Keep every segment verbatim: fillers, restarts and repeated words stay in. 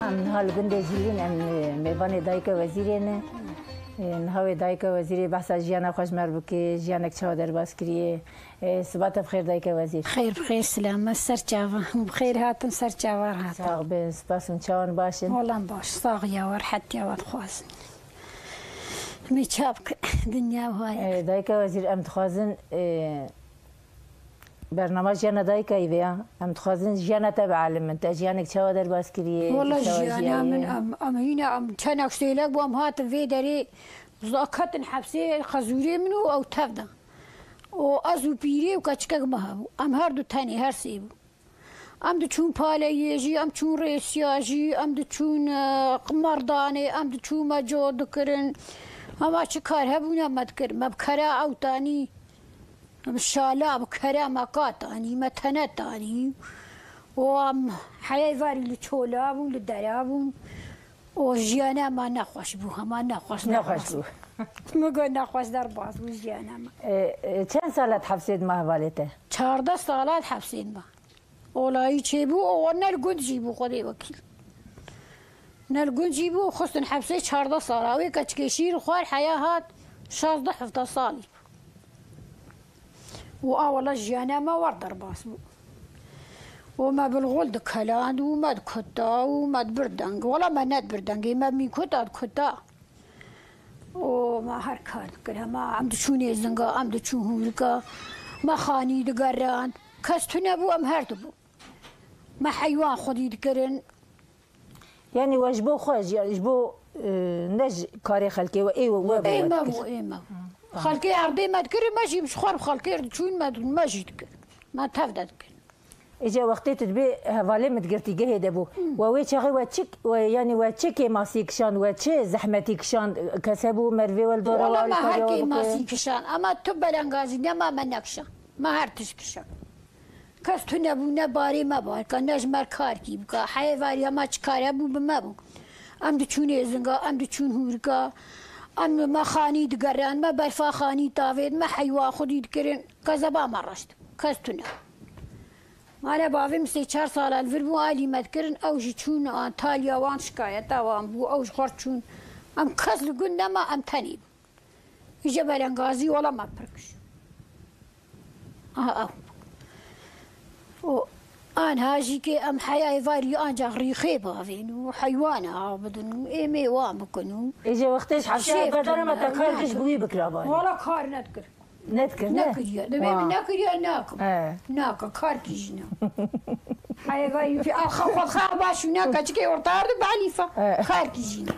Em niha li gundê Zîlîn, em, e, mêvanê dayika wezîrê ne. E, niha wê dayika wezîrê behsa jiyana xwe ji me re bike, jiyanek çawa derbas kiriye. E, siba te bi xêr dayika wezîr. Xêr bi xêr, silamet, ser çava. Hûn bi xêr hatin, ser çava re hatin. Sax bin, spas hûn çawan baş in? Wala em baş, saxiya we, rehetiya we dixwazin. Em ê çawa bikin? Dinya wiha ye. E, dayika wezîr, em dixwazin, e, Bernama jiyana dayikayî vê ya. Em dixwazin jiyana te bielimin. Te jiyanek çawa derbas kiriye? Wala jiyana min, em, em hîna, em çenek sêlek bû, em hatin vê derê, za ketin hepsê xezûrê min û ew tev de. Û ez û pîrê û keçikek me hebû. Em her du tenê, her sê bû. Em diçûn paleyê jî, em çûn rêsiya jî, em diçûn, e, merdanê, em diçûn me cot dikirin. Hema çi kar hebûne me dikir. Me bi kera ew tanî. Em şala bi kere me ka tanî, me tene tanî. Û em heyê verî li çola bûn, li dera bûn. Û jiyana me nexweş bû, hema nexweş Nexweş derbas bû. Min got nexweş derbas bû jiyana me. E, e, çend sala di hepsê de ma hevalê te? Çardeh sala di hepsê de me. Olayî çêbû, û ne li gund jî bû, Xwedê wekîl. Ne li gund jî bû, xistin hepsê çardeh sala. Wê keçikê şîr xwar heya hat şazdeh hevdeh salî bû. Û a wela jiyana me wer derbas bû. Û me bilxul dikeland û me dikuta û me dibir deng. Wela me nedibir dengê me mî kuta dikuta. Û me her kar dikir. Hema em diçûn êzinga, em diçûn hûrika. Me xanî digerand. Kes tune bû, em her dibûn. Me heywan xwedî dikirin. Yanî we ji bo xwe, ji, ji bo, e, ne ji karê xelkê we, ê we, we bo Ê we me dikir. Bû, ê me bû. Xelkê erdê me dikirin, me jî ji xwe re xelkê re diçûn, me, me jî dikir. Me tev de dikir. Îca wextê tu dibê hevalê min di girtîgehê de bû. We wê çaxê we çi, we, yanî we çi kêmasî kişand, we çi zehmetî kişand, kes hebû merivê we li dora we Wala me her alîkarî we bike? Kêmasî kişand, ama tu belengazî nema me nekişand. Me her tişt kişand. Kes tune bû, ne barê me bar ka, ne ji me re karkî bika. Heyê varî hema çi kar hebû bi me bû. Em diçûn êzinga, em diçûn hûrika, em me xanî digeran, me berfa xanî tavêt, me heywa xwedî dikirin. Kezeba me reşt. Kes tune. Mala bavê min sê çar sala li vir bû, alî me dikirin, ew jî çûn Antalya, wan şikayeta wan bû, ew ji xwe re çûn. Em kes li gund nema, em tenê bûn. Îje belengazî wela me pir kişand. Aha, ew. Û anha jî ke em heya êvarî ancax rîxê bavên û heywana av bidin û êmê wan bikin û Êje wextê ji hevşeya Şêf berdana me te kar nakin. Giş bûyî bikira bari. Wala kar nedikir. Nedikir, ne? Nekiriye. Dibê min Wa. Nekiriye, nakim. He. Naka, karkî jî ne. Heyva yûfî, axa xwe xa baş û naka, çikê orta ardi belîfa. He. Karkî jî ne.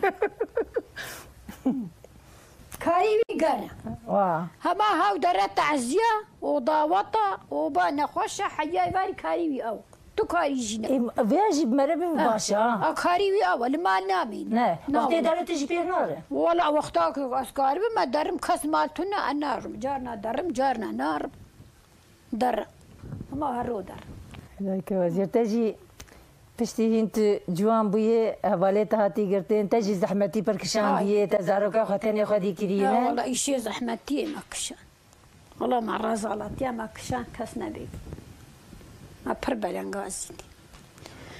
Karî wî gere. Wa. Hema haw dere teziya, o dawata, o ba nexweşe, heyay varî karî wî ew. Tu karî jî ne. Ê, vêya jî bi mere bin Ha. Baş e, ha. A karî wî ew e, li mal namîn. Ne. Wextê dere tu jî pêr nare. Wala wexta ku ez karibim, me derim kes mal tune, e narim. Carna derim, carna narim. Derim. Hema her ro derim. Dayke wezîr, te jî piştî hîn tu ciwan bûyê, hevalê te hatî girtin, te jî zehmetî pir kişandiyê, Ay. Te zaroka xwe tenê xwedî kiriye, Ya ne? Wala îşê zehmetiyê me kişand. Wala me rezalatiya me kişand kes nebê. Me pir belengazî dî.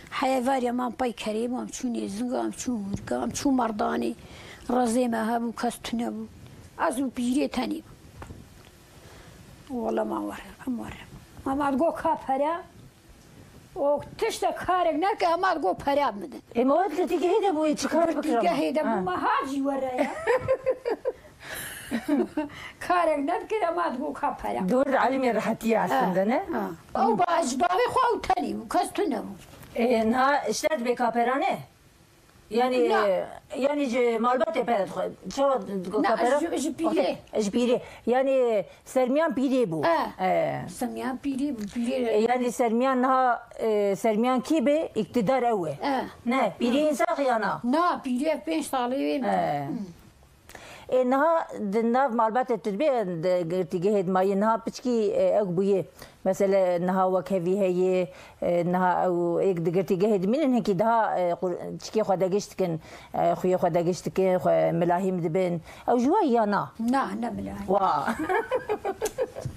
Heyevariya me pey kerê bû, em çûn êzinga, em çûn hûrga, em çûn merdanê. Rezê me hebû, kes tune bû. Ez û pîrê tenê bû. Wala me were, em were. Ama go ka pere, O tiştek karek neke, hema go pere bidin. Ê, ma wet girtîgehê de bûyê, çi kar bikira? Girtîgehê de bû, ma ha jî were ya. Karek nedikir, hema digo ka pere. Dor de elimê rehetiyê aslında, ne? Ha. Ew ba, ji bavê xwe ew tenê bû, kes tune bû. Ê, niha ji te dibê ka pera ne? Yanî, Na. Yanî ji malbatê pere dixwe. Çawa digo Na, ka pera? Ji, ji pîrê. Wextê, ji pîrê. Yanî sermiyan pîrê bû. E. E. Sermiyan pîrê bû, pîrê. E, yanî sermiyan niha, e, sermiyan kî bê? Îktidar ew e. E. Ne, pîrê însan xiyana. Na, pîrê pênc salê wê. E. Hı. Ê, niha di nav malbatê tu dibê, di girtîgehê de mayî, niha piçkî, e, ew bûyê. Mesele niha wekhevî heye, e, niha ew êk di girtîgehê dimînin, hinkî daha, e, qur-, çikê xwe degiş dikin, e, xuyê xwe degiş dikin, xwe milahîm dibin. Ew ji we ya na? Na, ne milahîm. Wa.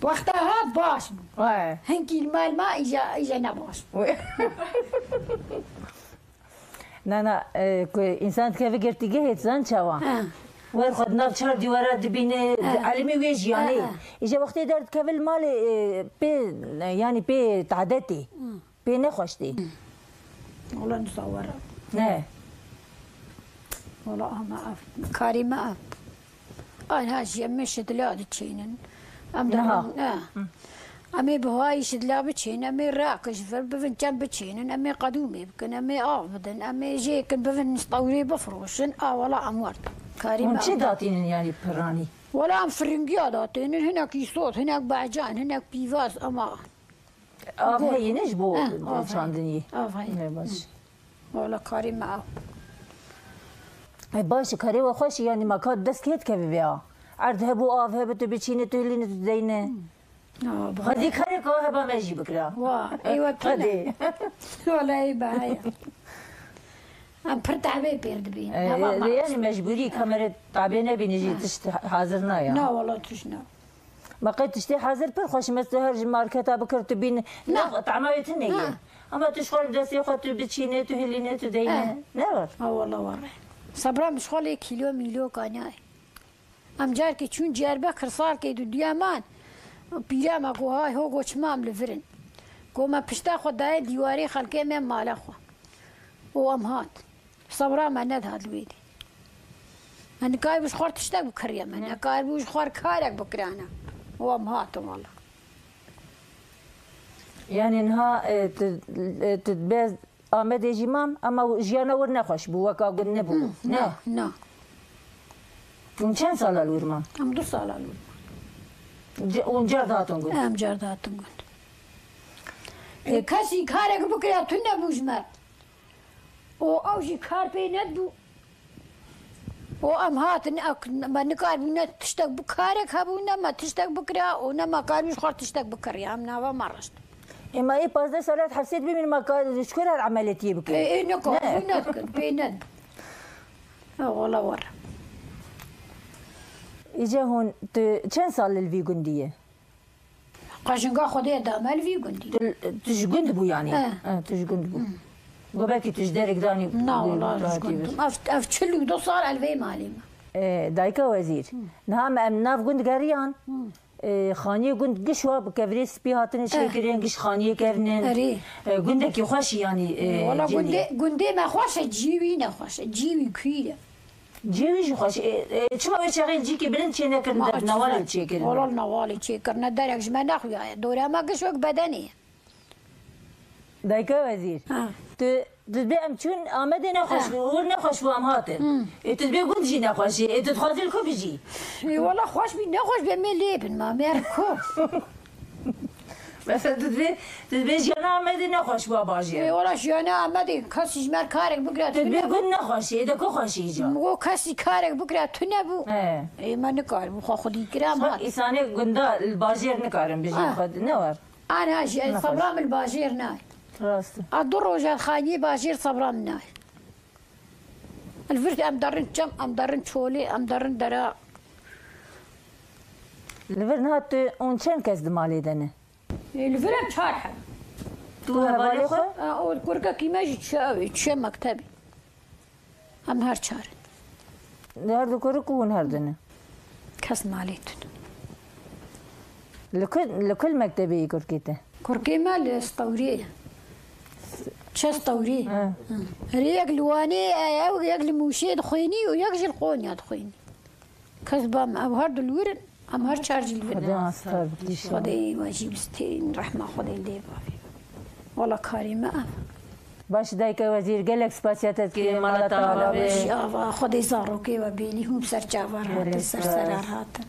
Wexta hat baş bû. Wa. Hinkî li mal ma îja, îja ne baş bû. Wa. Na, na, e, ku însan dikeve girtîgehê, dizan çawa? Ha. Wer xwe di nav çar dîwara dibîne, Ha. elimî wê jiyanê. Ha. Îja wextê derdikeve li malê, e, pê, yanî pê tadetê. Pê nexweş tê. Wala nizawara. Ne. Wala ama ev. Karî me ev. Anha jî em ê şidila diçînin. Em Niha. dibin, eh. Em ê bi hayî şidila biçînin, em ê raqij vir, bivin çend biçînin, em ê qedûmê bikin, em ê av bidin, em ê jêkin bivin stewrê bifroşin. A wala em wert. Karî Hûn me çi ev. datînin yanî piranî? Wala em firingiya datînin, hinek îsot, hinek becan, hinek pîvaz, ama Av Got. heye ne ji bo Eh, av heye. çandinî? Av heye. Ne baş. Wala karî me av. E, baş, karê we xweş e, yanî ma ka dest kê dikeve vê a? Erd hebû, av hebû, tu biçîne, tu hilîne, tu deyne. Hmm. Aa, bu Xwedî karê ka heba me jî bikira. Wa, eywa Xwedî. Wala ey be heye. Em pir tevê pêr dibîn. E, Heba e, me. yanî mecbûrî, kamere tabê nebîne jî tişt hazir naya. Na, wala tişt na. Ma qey tiştê hazir pir xweş, mes tu her ji marketa bikir tu bîn, Ne. ne, tama wê tune ye. Ha. Ama tu ji xwe bi destê xwe tu biçîne, tu hilîne, tu deyne. Ha. Ne var? Ha, wala were. Sabra min ji xwe lê kîlo mîlo kaniyay. Em carkê çûn Diyarbekir salkê du diya man. Pîra me got, hay ho, got çima em li vir in. Got me pişta xwe daye dîwarê xelkê me mala xwe. Û em hat. Sebra me nedihat li wê dî. Me nikaribû ji xwe tiştek bikiriye, me Ne. nekaribû ji xwe karek bikirana. Û em hatin wala. Yani niha, e, tu, e, tu dibê Amedê jî mam, ama jiyana wir nexweş bû, weka gund nebû. Hı, Ne? na, na. Hûn çend sala li wir man? Em du sala li wir man. Ce-, hûn car dihatin gund? Em car dihatin gund. E, kesî karek bikira tune bû ji me. Û ew jî kar pê nedibû. Û em hatin, ek-, me nikaribû ne tiştek bi karek hebû, ne me tiştek bikira û ne me karibû ji xwe tiştek bikiriya. Em nava me reşt. Ê, me ê pazdeh salat hefsêt bimîn, me ka-, ji kur her emeletiyê bikin? Ê, ê, ne Ne? karibû ne bikin, pê nedibû. Ew wala were. Îca hûn, tu çend sal li vî gundî ye? Qajinga Xwedê dame li vî gundî. Tu, tu ji gund bû yanî? He. He, tu ji gund bû. Hmm. Got belkî tu ji derek danî Na, wala ji gund. Ev, ev çil û du sal el vê malê me. E, dayika Wezîr, Hmm. niha me em nav gund geriyan. Hmm. E, xaniyê gund giş wa bi kevirê spî hatine Eh. çêkirin, giş xaniyê kevnin. Erê. E, gundekî xweş e yanî, e, Wala cihê. gundê, gundê me xweş e, cî wî ne xweş e, cî wî kûr e. Cihê wî jî xweş e. E, e, çima wê çaxê li cîkê bilind çê nekirin, Ma de bi newalê çi çêkirin? Wala newalê çêkirine derek ji me nexuyaye. Dora me giş wek bedenê ye. Dayika Wezîr, Ha. tu, tu dibê em çûn Amedê nexweş Ha. bû, wir nexweş bû em hatin. Hmm. Ê, tu dibê gund jî nexweş e. Ê, tu dixwazî li ku bijî? Ê, wala xweş bî, nexweş bê, me lê bin, ma me ku. Mesela tu dibê, tu dibê jiyana Amedê nexweş bû a bajêr. Ê, wala jiyana Amedê, kesî ji me karek bikira Tu dibê tune. gund nexweş e, ê de ku xweş e îca? Go kesî karek bikira tune bû. He. Ê, me nikaribû, xwe xwedî kira, em Bak, hat. îsanê gunda li bajêr nikarin bijîn Ha. xwe, ne war? Ana jî, Nexweş. sebra min bajêr nayê. Rast e. A du roja xaniyê bajêr sebra min nayê. Li vir em derin çem, em derin çolê, em derin dera. Li vir niha tu hûn çend kes di malê de ne? E, li vir em çar heb. Tu hevalê xwe? A, o kurkekî me jî çi ew ê, çi mektebê. Em her çar in. Li her du kurik û hûn her du ne? Kes malê tune. Li ku, li ku mektebê yî kurkê te? Kurkê me li Stewrê ye. Çe Stewrê. Ha. Hı. Herê yek li Wanê ye, ew yek li Mûşê dixwênî û yek jî li Qonya dixwênî. Kes ba me, ew her du li wir in. Em her çar jî li vir. Xwedê astar bikî. Xwedê we jî bistên, rehma Xwedê lê bavê. Wala karê me ev. Baş dayika Wezîr, gelek spasiya te dikî, mala te ava be. Jî ava, Xwedê zarokê we bêlî hûn ser çava rahat, Gelek ser spas. sera rahat in.